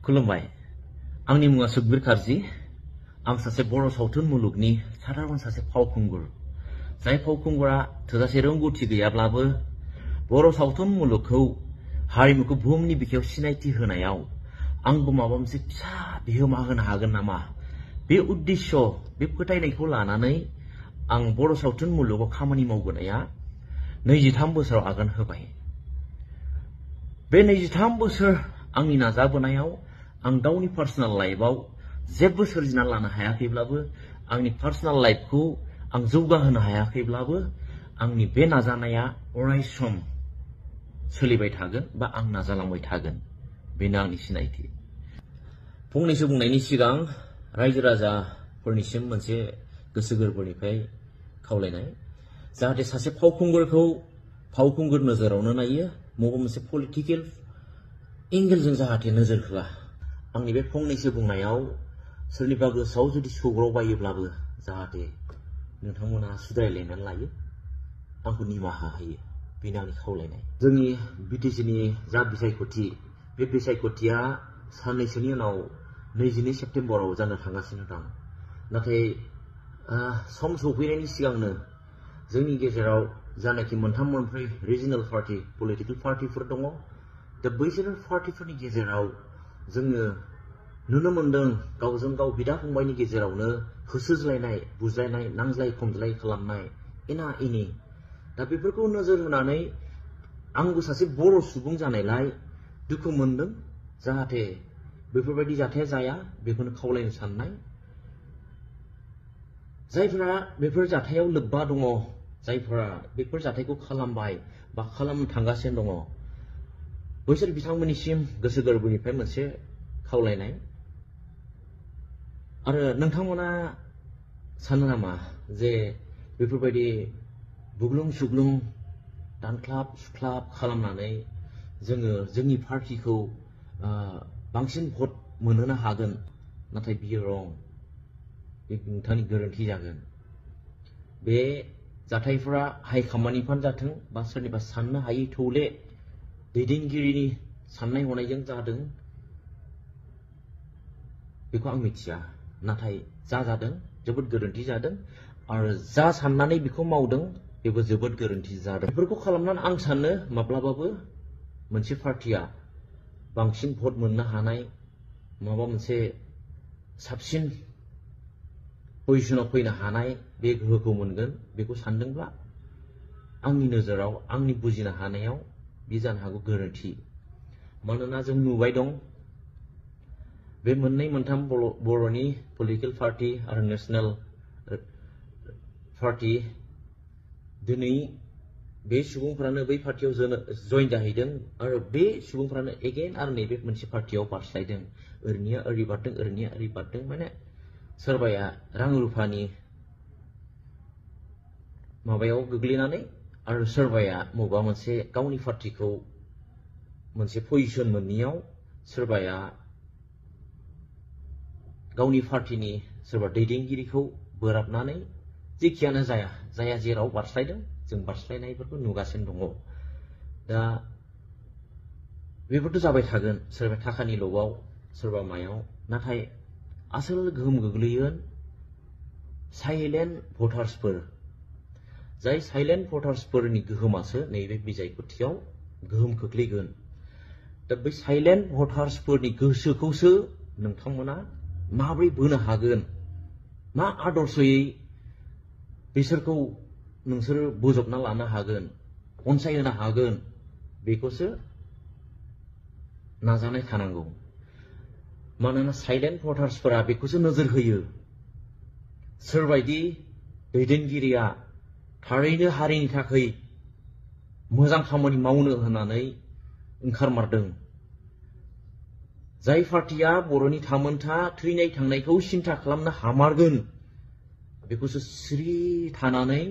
खुलुमबाय आंनि मुङा सुखबीर कार्जी आं सासे बर' सावथुन मुलुगनि साधारन सासे फावखुंगुर जाय फावखुंगुरा थोजासे रोंगौथि गैयाब्लाबो बर' सावथुन मुलुगखौ हारिमुखौ बुहुमनि बिखायाव सिनायथि होनायाव आंबो माबा मोनसे फिसा बिहोमा होनो हागोन नामा बे उद्देश्य बे फोथायनायखौ लानानै आं बर' सावथुन मुलुगाव खामानि मावबोनाया 23 बोसोराव आगान होबाय बे 23 बोसोर आंनि नाजाबोनायाव आं गावनि पार्सोनेल लाइफआव जेबो सोरजिना लानो हायाखैब्लाबो आंनि पार्सोनेल लाइफखौ आं जौगाहोनो हायाखैब्लाबो आंनि बे नाजानाया अरायसम सोलिबाय थागोन बा आं नाजालांबाय थागोन बेनो आंनि सिनायथि फंनैसो बुंनायनि सिगां रायजो राजाफोरनिसिम मोनसे गोसो गोरबोनिफ्राय खावलायनाय जाहाथे सासे फावखुंगुरखौ फावखुंगुर नोजोरावनो नायो मबा मोनसे पलिटिकेल एंगेलजों जाहाथे नोजोर होआ आंनि बे फंनैसो बुंनायाव सोरनिबा गोसोआव जुदि सौग्रावबायोब्लाबो जाहाथे नोंथांमोना सुद्रायलायनानै लायो आंखौ निमाहा होयो बेनो आंनि खावलायनाय जोंनि बिटिसिनि जा बिसायख'थि बे बिसायख'थिया साननैसोनि उनाव 22 सेप्तेम्बराव जानो थांगासिनो दं नाथाय सम सौफैनायनि सिगांनो जोंनि गेजेराव जानाखि मोनथाम मोनब्रै रिजनेल पार्टी पलिटिकल पार्टीफोर दङ दा बैसोर पार्टीफोरनि गेजेराव जोङो नुनो मोनदों गावजों गाव बिदा फंबायनि गेजेरावनो होसोज्लायनाय बुज्लायनाय नांज्लाय खमज्लाय खालामनाय एना एनि दा बेफोरखौ नोजोर होनानै आंबो सासे बर' सुबुं जानायलाय दुखु मोनदों जाहाथे बेफोरबायदि जाथाया जाया बेखौनो खावलायनो साननाय जायफोरा बेफोर जाथायाव लोब्बा दङ जायफोरा बेफोर जाथायखौ खालामबाय बा खालामनो थांगासिनो दङ बैसोर बिथांमोननिसिम गोसो गोरबोनिफ्राय मोनसे खावलायनाय आरो नोंथांमोना सानो नामा जे बेफोरबायदि बुग्लुं सुग्लुं दानख्लाब सुख्लाब खालामनानै जोङो जोंनि पार्टीखौ बांसिन भट मोनहोनो हागोन नाथाय बियो रं बे नोंथांनि गोरोन्थि जागोन बे जाथायफोरा हाइकमान्डनिफ्राय जाथों बा सोरनिबा साननो हायै थौले दैदेनगिरिनि साननाय हनायजों जादों बेखौ आं मिथिया नाथाय जा जादों जोबोद गोरोन्थि जादों आरो जा साननानै बेखौ मावदों बेबो जोबोद गोरोन्थि जादों बेफोरखौ खालामनानै आं सानो माब्लाबाबो मोनसे पार्टीया बांसिन भट मोननो हानाय माबा मोनसे साबसिन पजिशनाव फैनो हानाय बे गोहोखौ मोनगोन बेखौ सानदोंब्ला आंनि नोजोराव आंनि बुजिनो हानायाव बे जानो हागौ गोरोन्थि मानोना जों नुबाय दं बे मोननै मोनथाम बर'नि पलिटिकल पार्टी आरो नेशनेल पार्टी दिनै बे सुबुंफ्रानो बै पार्टीयाव जइन जाहैदों आरो बे सुबुंफ्रानो एगेन आरो नैबे मोनसे पार्टीयाव बारस्लायदों ओरैनिया ओरै बारदों ओरैनिया ओरै बारदों माने सोरबाया रां रुफानि माबायाव गोग्लैनानै आरो सोरबाया मबा मोनसे गावनि पार्टीखौ मोनसे पजिशन मोनैयाव सोरबाया गावनि पार्टीनि सोरबा दैदेनगिरिखौ बोराबनानै जेखियानो जाया जेराव बारस्लायदों जों बारस्लायनायफोरखौ नुगासिनो दङ दा बेफोरथ' जाबाय थागोन सोरबा थाखानि लबाव सोरबा मायाव नाथाय आसोल गोहोम गोग्लैगोन साइलेन्ट भटार्सफोर जाय साइलेन्ट भटार्सफोरनि गोहोमासो नैबे बिसायख'थियाव गोहोम खोख्लैगोन दा बै साइलेन्ट भटार्सफोरनि गोसोखौसो नोंथांमोना माबोरै बोनो हागोन मा आदर्शयै बिसोरखौ नोंसोरो बोजबना लानो हागोन अनसायहोनो हागोन बेखौसो नाजानाय थानांगौ मानोना साइलेन्ट भटार्सफोरा बेखौसो नोजोर होयो सोरबायदि दैदेनगिरिया थारैनो हारिनि थाखाय मोजां खामानि मावनो होननानै ओंखारमारदों जाय पार्टीया बर'नि थामोनथा थैनाय थांनायखौ सिन्था खालामनो हामारगोन बेखौसो सिरि थानानै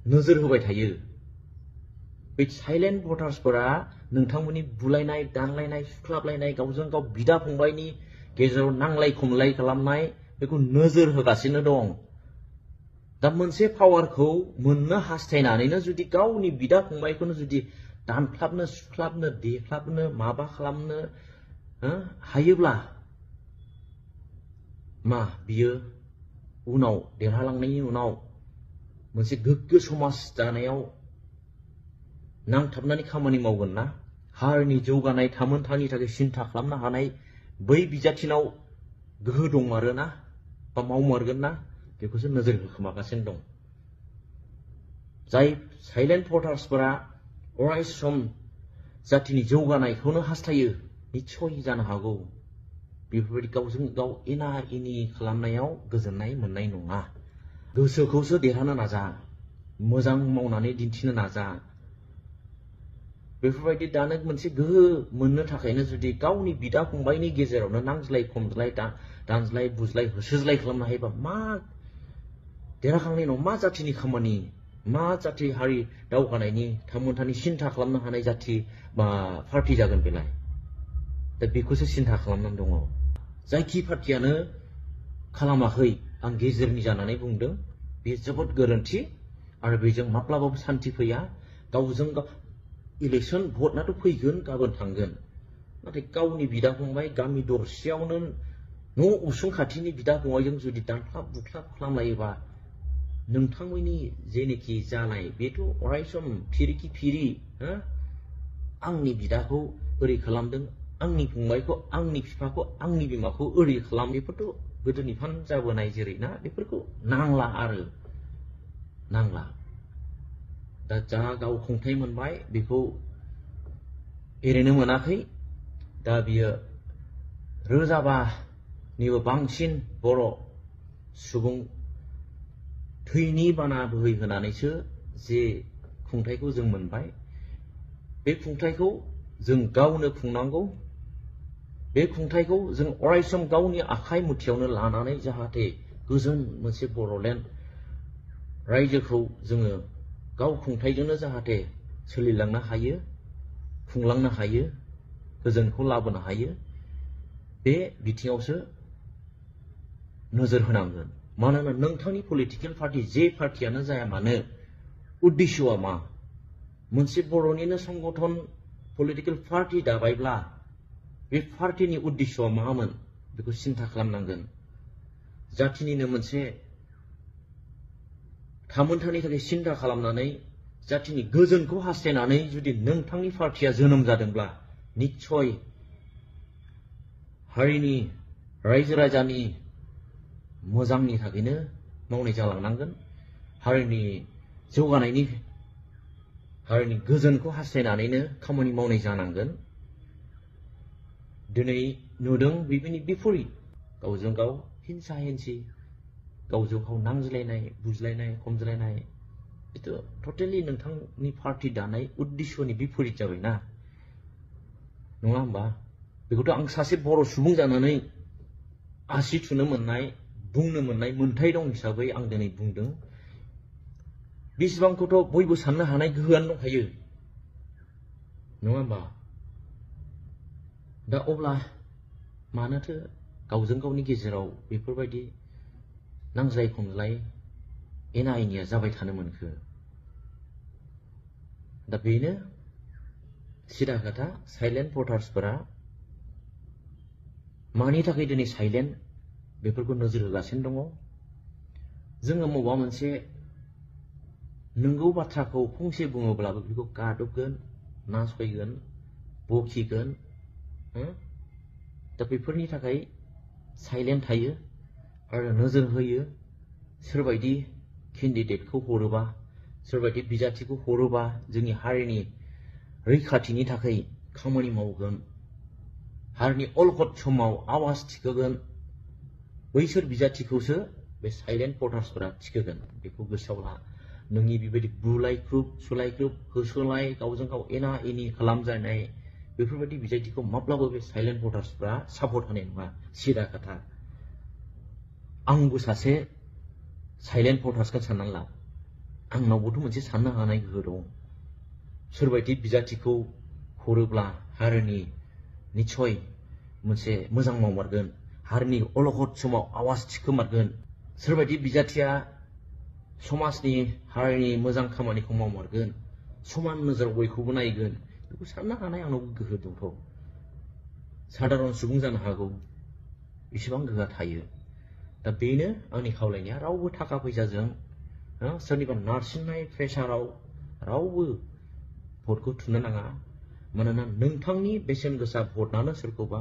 नोजोर होबाय थायो बे साइलेन्ट भटार्सफोरा नोंथांमोननि बुलायनाय दानलायनाय सुख्लाबलायनाय गावजों गाव बिदा फंबायनि गेजेराव नांलाय खमलाय खालामनाय बेखौ नोजोर होगासिनो दं दा मोनसे पावारखौ मोननो हास्थायनानैनो जुदि गावनि बिदा फंबायखौनो जुदि दानख्लाबनो सुख्लाबनो देख्लाबनो माबा खालामनो हायोब्ला मा बियो उनाव देरहालांनायनि उनाव मोनसे गोग्गो समाज दानायाव नांथाबनानै खामानि मावगोन ना हारिनि जौगानाय थामोनथानि थाखाय सिन्था खालामनो हानाय बै बिजाथिनाव गोहो दंमारो ना बा मावमारगोन ना बेखौसो नोजोर होखोमागासिनो दं जाय साइलेन्ट भटार्सफोरा अराय सम जातिनि जौगानायखौनो हास्थायो निस्सय जानो हागौ बेफोरबायदि गावजों गाव एना एनि खालामनायाव गोजोननाय मोननाय नङा गोसोखौसो देरहानो नाजा मोजां मावनानै दिन्थिनो नाजा बेफोरबायदि दानो मोनसे गोहो मोननो थाखायनो जुदि गावनि बिदा फंबायनि गेजेरावनो नांज्लाय खमज्लाय दानज्लाय बुज्लाय होसोज्लाय खालामनो हायोबा मा देरहाखांनायनि उनाव मा जातिनि खामानि मा जाति हारि दावगानायनि थामोनथानि सिन्था खालामनो हानाय जाति बा पार्टी जागोन बेलाय दा बेखौसो सिन्था खालामनानै दङ जायखि पार्टीयानो खालामाखै आं गेजेरनि जानानै बुंदों बे जोबोद गोरोन्थि आरो बेजों माब्लाबाबो सान्थि फैया गावजों गाव इलेक्शन भटनाथ' फैगोन गाबोन थांगोन नाथाय गावनि बिदा फंबाय गामि दरसेयावनो न' उसुं खाथिनि बिदा फंबायजों जुदि दानख्लाब बुख्लाब खालामलायोबा नोंथांमोननि जेनोखि जानाय बेथ' अराय सम फिरिखि फिरि आंनि बिदाखौ ओरै खालामदों आंनि फंबायखौ आंनि बिफाखौ आंनि बिमाखौ ओरै खालाम बेफोरथ' गोदोनिफ्रायनो जाबोनाय जेरै ना बेफोरखौ नांला आरो नांला दा जा गाव खुंथाय मोनबाय बेखौ एरैनो मोनाखै दा बियो रोजाबानिबो बांसिन बर' सुबुं थैनि बाना बोहैहोनानैसो जे खुंथायखौ जों मोनबाय बे खुंथायखौ जों गावनो खुंनांगौ बे खुंथायखौ जों अरायसम गावनि आखाइ मुथियावनो लानानै जाहाथे गोजोन मोनसे बर'लेण्ड रायजोखौ जोङो गाव खुंथायजोंनो जाहाथे सोलिलांनो हायो खुंलांनो हायो गोजोनखौ लाबोनो हायो बे बिथिङावसो नोजोर होनांगोन मानोना नोंथांनि पलिटिकेल पार्टी जे पार्टीयानो जाया मानो उद्देश्यआ मा मोनसे बर'निनो संगठन पलिटिकेल पार्टी दाबायब्ला बे पार्टीनि उद्देश्यआ मामोन बेखौ सिन्था खालामनांगोन जातिनिनो मोनसे थामोनथानि थाखाय सिन्था खालामनानै जातिनि गोजोनखौ हास्थायनानै जुदि नोंथांनि पार्टीया जोनोम जादोंब्ला निस्सय हारिनि रायजो राजानि मोजांनि थाखायनो मावनाय जालांनांगोन हारिनि जौगानायनि हारिनि गोजोनखौ हास्थायनानैनो खामानि मावनाय जानांगोन दिनै नुदों बेनि बिपरित गावजों गाव हिंसा हिंसि गावजों गाव नांज्लायनाय बुज्लायनाय खमज्लायनाय बेथ' टटेलि नोंथांनि पार्टी दानाय उद्देश्यनि बिपरित जाबायना नङा होमबा बेखौथ' आं सासे बर' सुबुं जानानै आसि थुनो मोननाय बुंनो मोननाय मोन्थाय दं हिसाबै आं दिनै बुंदों बेसेबांखौथ' बयबो साननो हानाय गोहोआनो दंखायो नङा होमबा दा अब्ला मानोथो गावजों गावनि गेजेराव बेफोरबायदि नांज्लाय खमज्लाय एना एनिया जाबाय थानो मोनखो दा बेनो सिदा खोथा साइलेन्ट भटार्सफोरा मानि थाखाय दिनै साइलेन्ट बेफोरखौ नोजोर होगासिनो दङ जोङो बबेबा मोनसे नंगौ बाथ्राखौ फंसे बुङोब्लाबो बेखौ गादबगोन नासयगोन बखिगोन दा बेफोरनि थाखाय साइलेन्ट थायो आरो नोजोर होयो सोरबायदि केन्डिडेटखौ हरोबा सोरबायदि बिजाथिखौ हरोबा जोंनि हारिनि रैखाथिनि थाखाय खामानि मावगोन हारिनि अलखद समाव आवाज थिखोगोन बैसोर बिजाथिखौसो बे साइलेन्ट भटार्सफोरा थिखोगोन बेखौ गोसोआव ला नोंनि बेबायदि बुलायख्रुब सुलायख्रुब होसोलाय गावजों गाव एना एनि खालामजानाय बेफोरबायदि बिजाथिखौ माब्लाबो बे साइलेन्ट भटार्सफोरा सापर्ट होनाय नङा सिदा खोथा आंबो सासे साइलेन्ट भटार्सखौ साननानै ला आंनावबोथ' मोनसे साननो हानाय गोहो दं सोरबायदि बिजाथिखौ हरोब्ला हारिनि निस्सय मोनसे मोजां मावमारगोन हारिनि अलखद समाव आवाज थिखोमारगोन सोरबायदि बिजाथिया समाजनि हारिनि मोजां खामानिखौ मावमारगोन समान नोजोराव बयखौबो नायगोन बेखौ साननो हानाय आंनाव गोहो दंथ' साधारन सुबुं जानो हागौ इसेबां गोहोआ थायो दा बेनो आंनि खावलायनाया रावबो थाखा फैसाजों सोरनिबा नारसिननाय प्रेसाराव रावबो भटखौ थुनो नाङा मानोना नोंथांनि बेसेन गोसा भटआनो सोरखौबा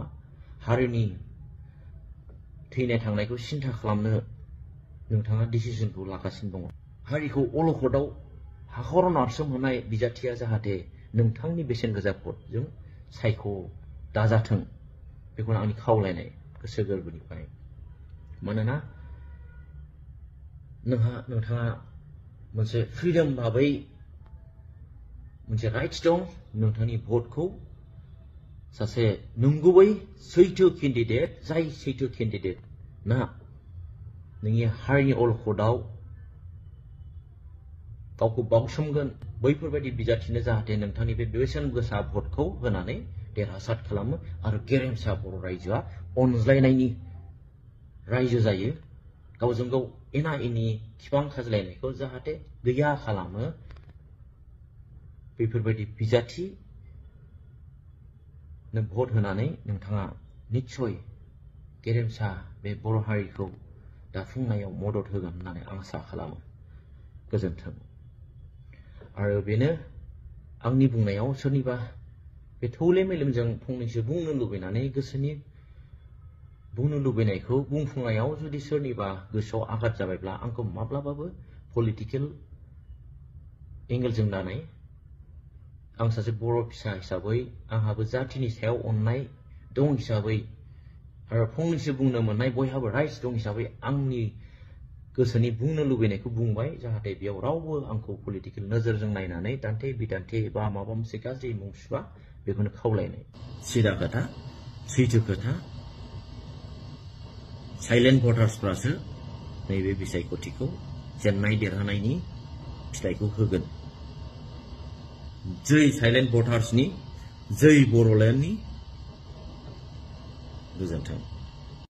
हारिनि थैनाय थांनायखौ सिन्था खालामनो नोंथाङा डिसिजनखौ लागासिनो दङ हारिखौ अलखदाव हाखराव नारसोमहोनाय बिजाथिया जाहाथे नोंथांनि बेसेन गोसा भटजों सायख' दाजाथों बेखौनो आंनि खावलायनाय गोसो गोरबोनिफ्राय मानोना नोंथाङा मोनसे फ्रिडम भाबै मोनसे राइट्स दं नोंथांनि भटखौ सासे नंगुबै सैथो केन्डिडेट जाय सैथो केन्डिडेट ना नोंनि हारिनि अलखदाव गावखौ बावसोमगोन बैफोरबायदि बिजाथिनो जाहाथे नोंथांनि बे बेसेन गोसा भटखौ होनानै देरहासार खालामो आरो गेरेमसा बर' रायजोआ अनज्लायनायनि रायजो जायो गावजों गाव एना एनि खिफां खाज्लायनायखौ जाहाथे गैया खालामो बेफोरबायदि बिजाथि भट होनानै नोंथाङा निस्सय गेरेमसा बे बर' हारिखौ दाफुंनायाव मदद होगोन होननानै आं आसा खालामो गोजोन्थों आरो बेनो आंनि बुंनायाव सोरनिबा बे थौले मेलेमजों फंनैसो बुंनो लुबैनानै गोसोनि बुंनो लुबैनायखौ बुंफुंनायाव जुदि सोरनिबा गोसोआव आघात जाबायब्ला आंखौ माब्लाबाबो पलिटिकेल एंगेलजों दानाय आं सासे बर' फिसा हिसाबै आंहाबो जाथिनि सायाव अननाय दं हिसाबै आरो फंनैसो बुंनो मोननाय बयहाबो राइट्स दं हिसाबै आंनि गोसोनि बुंनो लुबैनायखौ बुंबाय जाहाथे बेयाव रावबो आंखौ पलिटिकेल नोजोरजों नायनानै दान्थे बिदान्थे बा माबा मोनसे गाज्रि मुं सुवा बेखौनो खावलायनाय सिदा खोथा सैथो खोथा साइलेन्ट भटार्सफ्रासो नैबे बिसायख'थिखौ जेननाय देरहानायनि फिथाइखौ होगोन जै साइलेन्ट भटार्सनि जै बर'लेण्डनि गोजोन्थों